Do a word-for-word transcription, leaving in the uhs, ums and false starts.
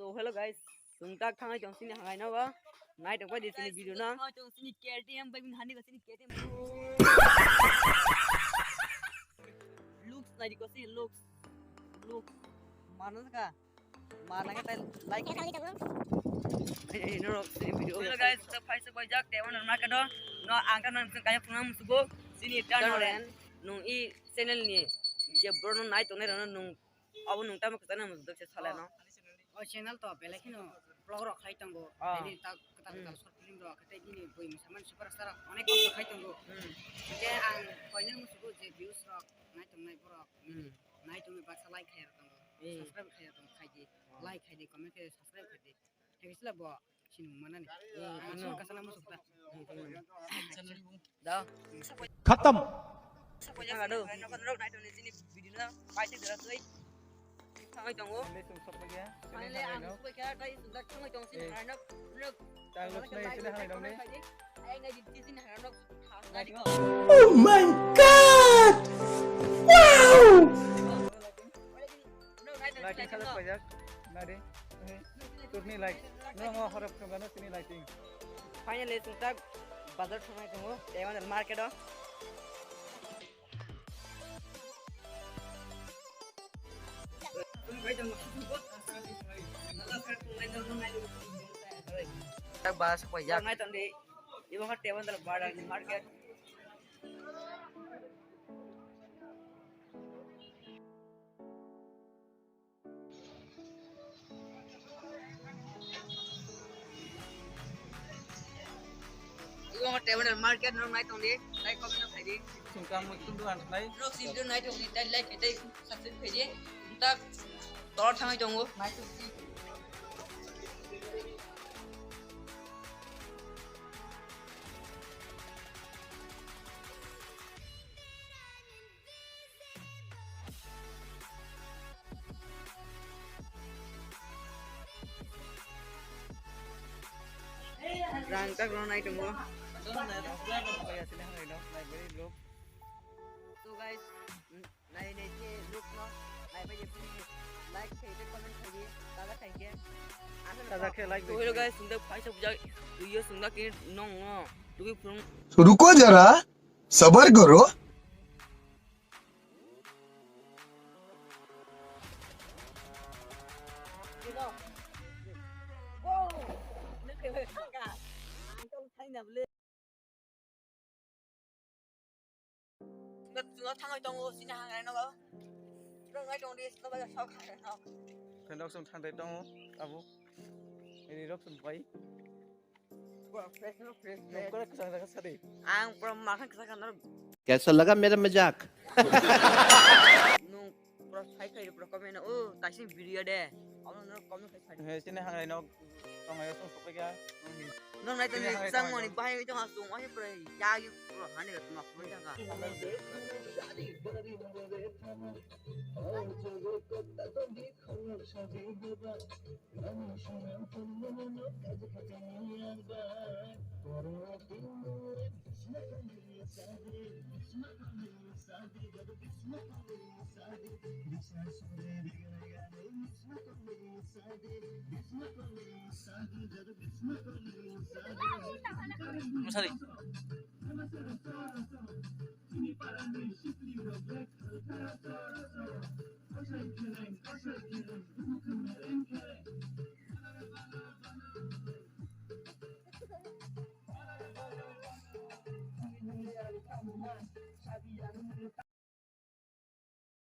So hello guys, chwng tak thangwi tong sini hangai no ba. Nai tong pai di sini video no. Thangwi tong sini K T M bai bin hani ko sini K T M. Looks nai di ko sini looks. Looks. Mano ka. Mana ka tai like. Hey, hey, no, no, sini video. Hello guys, so phaisa bai jak te wan market do. No ang ka no kaya phunga musugo. Sini tan ren. Nung i channel ni je bro no nai tong nai ro nung Abo nwng tamo kwchangni mujung se salai no? O channel to belai kheno vlog rok khai tongo. Ah. Tei ta kwtal kwtal short film rok, tei bini bui mosaman superstar rok onek kok khai tongo. Hmm. Hingke ang koinai musugo je views rok nai tongnai borok. Hmm. Nai tongwi baksa like khai rok tongo. Hmm. Subscribe khai rok tongo, khai di. Ah. Like khai di, comment khai di, subscribe khai di. Thekisla bo sinung manani. Hmm, ang ano. Sung kasana musugo ta. Hmm, hmm. Da. Khatam. Ado. Nokon rok nai tongni jini video na paite dera tei. Thangai tongo. Finally ang subai kha tai sunda thangai tong sini. Eh. Hainok rok. Tang lok sinai sini hai dong ni. Ai ngai di sini hainok. Oh my God! Wow! Lighting khalak pajak. Nari. Turni light. No, no, horap kagano sini lighting. Finally, chwng tak bazar thangnai tongo, tei mani market o. Tak bazar sok pajak. Nai tongdi, ibo kha tei mani bazar ni market. Ibo table market no nai tongdi, like comment no khaidi. Sungkang mutung do antai. Rok sim do nai tongdi, tai like khai tai subscribe khaidi. Unta tor thangai tongo, nai tongdi. Rang tak rw nai tongo. So guys, nai nai khe look no nai bai like khe comment khe taja khe taja khe like. So hello guys, sungda phaisa bujak tuyo sungda khe nong no tuyo phung. रुको जरा, सबर करो। Chwngno thangwi tongo, chini hangrano. Chwngno thangwi tongo, chini bai sok hangrano. Khe nok chwng thangwi tongo, abo. Eri rok chwng bai. Pura fresh no, fresh, fresh. Nokora kwchang jaga sadi. Ang pura makhang kwchang kha norok. कैसा लगा मेरा मजाक? Nung pura sai khai pura comment o taising video de. Amo norok comment khai sai. He sini hangrano tongo song sokya. Nung nai tini chini hangrano chang mani tongo. Bahai tong asung ai pura ya gi pura hani ga tong pura jaga. Masari.